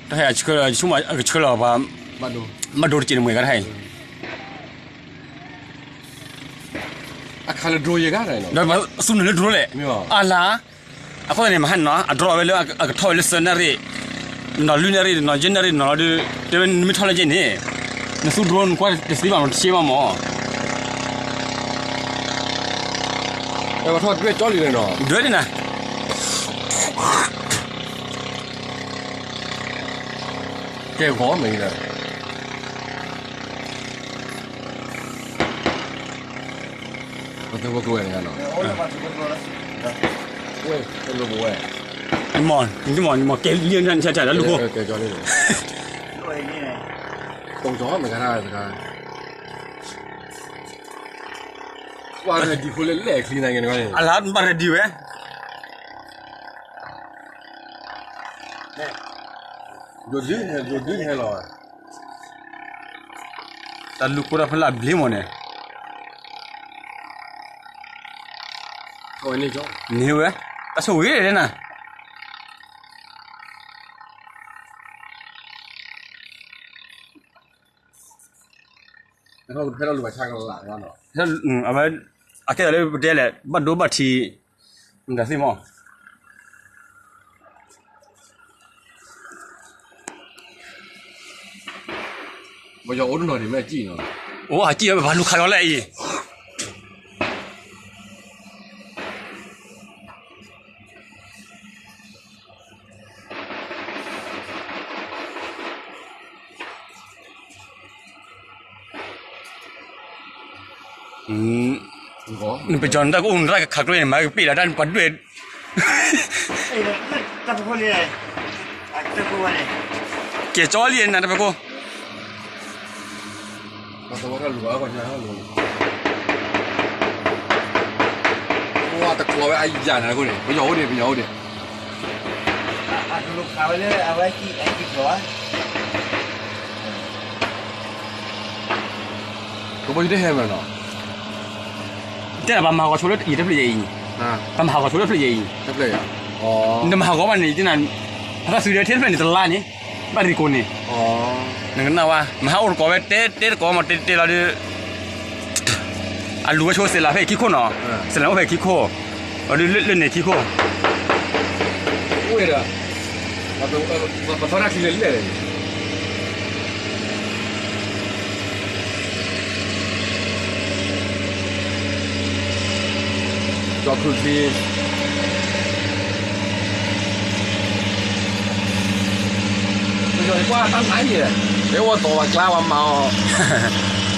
တၢ်ဟဲအဆှၢလီၤ အကဆှၢလီၤပှၤ ဘၣ်ဒိတက့ၢ်န့ၣ် မ့ၢ်ဂၤတဟဲအံၤ အခါလၢ drone ယဲဂၤ ဒီးပသူနုာ်လၢ drone လဲၣ် အလါ အဃိသတးန့ၣ် မဟါန့ၣ်နီၤ အ drone ဝဲလၢအကထီၣ်ဝဲလၢ သၢနၣ်ရံၣ် နီၢ်လွံၢ်နၣ်ရံၣ် နီၢ်ယဲၢ်နၣ်ရံၣ်နီၤလီၤဒီး တဲဝဲနမ့ၢ်ထီၣ်လၢယဲၢ်န့ၣ် နသူ drone နကွၢ်တသ့ဘၣ်မး တဆ့ဘၣ်မး ပထီၣ်ဒွဲၣ်ကၠီလံနီၤ ဒွဲၣ်န့ၣ်နၤ ကဲဂီၤမ့ၢ်ဒီး ပှၤသဝီကဝဲၢ်န့ၣ်လီၤ ဝဲၢ်တလိၣ်ပဝဲၢ် နမ့ၢ် နမ့ၢ် နမ့ၢ်ကဲလံနထၢၣ်တၢ်လၢလူၢ်ခိၣ် ကဲကၠီလံ တိၢ်ကၠီမ့ၢ်ဂၤတၢ်တခါ ပှၤ ready ဖိလၢလဲၣ်ချံနၤက့ၤနဂီၢ်န့ၣ် အလါဘၣ် ready ဝဲ ယိၤဒု ယိၤဒုဟဲလီၤ တၢ်လူၢ်ခိၣ်တၢ်ဖဲလၢအဘျ့မးန့ၣ် န့ၢ်ဝဲ တၢ်ဆိၣ်ဂ့ၤဒဲးနၤ ဖဲလီၤလူၤဘၣ်ဆၣ်ကလးနီၤ အဝဲ အကဲသိးလၢပတဲလဲၣ် ဘၣ်ဒိဘၣ်ထံး မတၤသ့ၣ်မး ပယီၤအိၣ်တနီၤဒံးမ့ၢ်စံၣ်နီၤ အိၣ်အစံၣ်ဝဲ ပဘၣ်လူၤခးလီၤလၢအံၤ နပယီၤနတၢ်ကအိၣ်နတၢ်ခးကျိန့ၣ် မၤကပ့ၢ်လီၤတၢ်နပှၤဒွဲၣ် ကဲကၠီလံနၤတပၢၤခိၣ် ပှၤတကျိၤဝဲအယၤနၤတခိၣ်န့ၣ် ပယီၤအိၣ်ဒံး ပယီၤအိၣ်ဒံး ကဘီယူၤတဟဲမးနီၤ တဲနၤ ပှၤမၤဟးဂီၤဆိလၢယတဖျၢၣ်ယဲအံၤ, ပှၤမၤဟးဂီၤဆိလၢဖျၢၣ်ယဲအံၤ, နတမၤဟးဂီၤဘၣ်န့ၣ် တဲနၤ, ဟးသးသုးဒီးထဲတဖျၢၣ်န့ၣ်တလါန့ၣ်, ဘၣ်ရံကိးန့ၣ်, နကနၣ်ဝဲ မဟါအိၣ်တကိးဝဲ တဲတဲတကိးမး တဲတဲလီၤဒီး အလူၤဝဲဆိစဲးလးဖဲခံခိၣ်နီၤ, စဲးလးအိၣ်ဖဲခံခိၣ်, ဒီးလၢန့ၣ်ခံခိၣ်, အိၣ်ဒီး ပသီတၢ်ချံလၢလဲၣ် ကၠီခုၣ်ချံ, ပယီၤကွၢ်တၢ်နါအံၤ, တဲဝဲသီဝဲကျါဝဲမၤအီၤ,